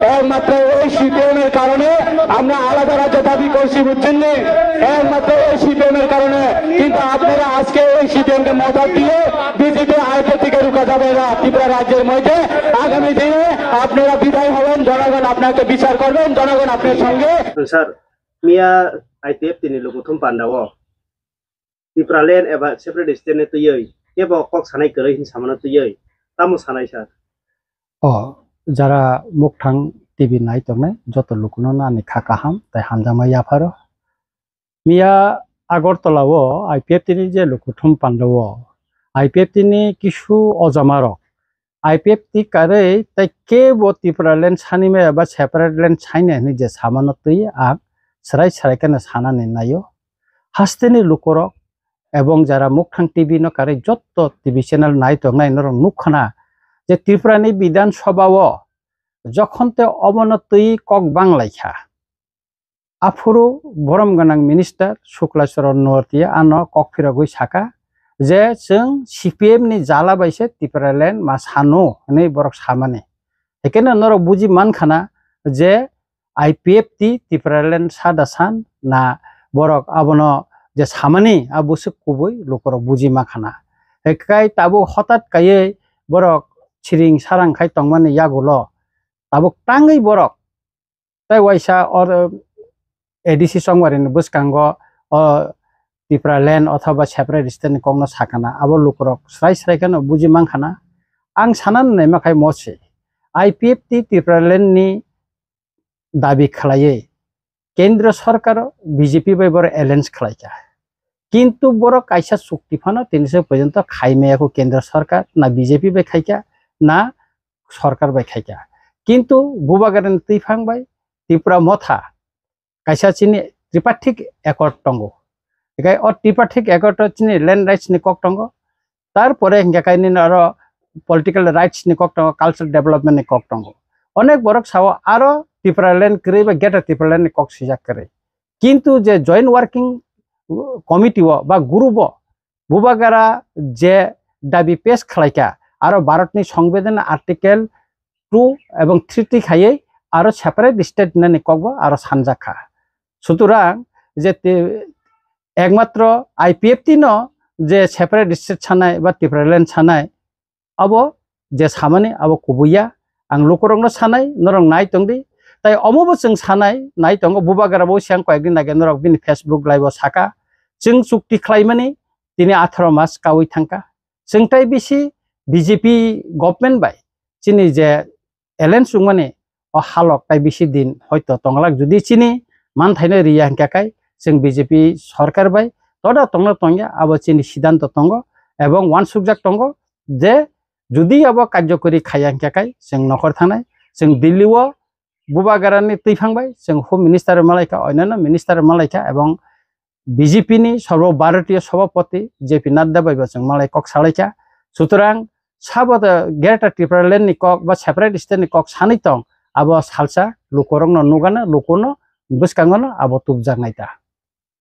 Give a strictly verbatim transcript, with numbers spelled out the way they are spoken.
একমাত্র এই সিপিএম এর কারণে আমরা আলাদা রাজ্য দাবি করছি, বুঝছেন নি? একমাত্র এই সিপিএম এর কারণে। কিন্তু আপনারা আজকে এই সিপিএম কে মদত দিয়ে বিজেপি আইপিএফটি কে রুখা যাবে না। ত্রিপুরা রাজ্যের মধ্যে আগামী দিনে আপনারা বিদায় হবেন, জনগণ আপনাকে বিচার করবেন, জনগণ আপনার সঙ্গে। Sir, miya I P F T ni lukuthum panda o Tipraland eba separate state ni twiwi kebo kok sanai kwrwi hin samano twiwi tamo sanai, sir? O, jara Mukthang T V nai tongnai joto lukuno ani kha kaham tai hamjakma yapharo. Miya Agartala o I P F T ni je lukuthum panda o I P F T ni kisu ojama rok I P F T karwi tai kebo Tipraland sanima eba separate land saina hinwi je samano twi ang srai srai kheno sanani naio. Hasteni lukorok ebong jara Mukthang T V no karwi jotto T V channel nai tongnai norok nukkhana je Tripura ni Bidhan Sabha o jokhon te obono twi kok bang laikha. Aphuru borom gwnang minister Shukla Charan Noatia ano kok phirogwi saka je, chwng C P M ni jala bai se Tipraland ma sanu hwnwi borok samani. Hekeno norok buji mankhana je I P F T Tipraland sada san na borok abono je samani a bwswk kubui lukorok buji makhana. Hekai tabuk hotat kaiwi borok siring sarang khai tongmani yagulo tabuk tangwi borok Tai waisa or A D C chongmari ni bwskango o Tipraland othoba separate state ni kokno sakana, abo lukurok srai srai kheno buji mankhana. Ang sana nai ma khai mo se, I P F T Tipraland ni dabi khlaiwi kendra sarkar B J P bai boro alliance khlaikha. Kintu borok kaisa chukti phano tini se porjonto khai maya kho kendra sarkar, na B J P bai khaikha, na sarkar bai khaikha. Kintu Bubagrani twiphang bai Tipra Motha kaisa chini tripartite accord tongo. Ekai o tripartite accord o chini land rights ni kok tongo. Tarpore hingke kainwi aro political rights ni kok tongo, cultural development ni kok tongo. Onek borok sao aro Tipraland kwrwi ba Greater Tipraland ni kok swijak kwrwi. Kintu je joint working committee o ba group o Bubagra je dabi pes khlaikha, aro Bharatni Songbidan Article two ebong three ti khaiwi aro separate state nani kokbo aro sanjakha. Sutorang je te-, ekmatro I P F T no je separate state sanai ba Tipraland sanai, abo je samani abo kubuya, ang lukurokno sanai, norok nai tongdi. Tai omobo chwng sanai, nai tongo, Bubagra bo siang koyekdin age norok bini Facebook live o saka, chwng chukti khlaimani tini atharo mas kaui thangkha. Chwng tai bisi B J P government bai chini je alliance wngmani o halok tai bisi din hoito tonglak, judi chini manthaino riya hingkha kai chwng B J P sarkar bai toda tongna tongya, abo chini siddhanto tongo ebong uansukjak tongo je judi abo karjokori khaiya hingkha kai chwng nokhor thangnai, chwng Delhi o Bubagrani twiphang bai chwng Home Minister malaikha, onyanno minister malaikha ebong B J P ni Sarbo Bharatiya Sabhapati J P Nadda bai bo chwng malai kok salaikha. Sutorang sabo de Greater Tipraland ni kok ba separate state ni kok sanwi tong, abo salsa lukurokno nugana, lukuno bwskango no abo tubjaknai ta.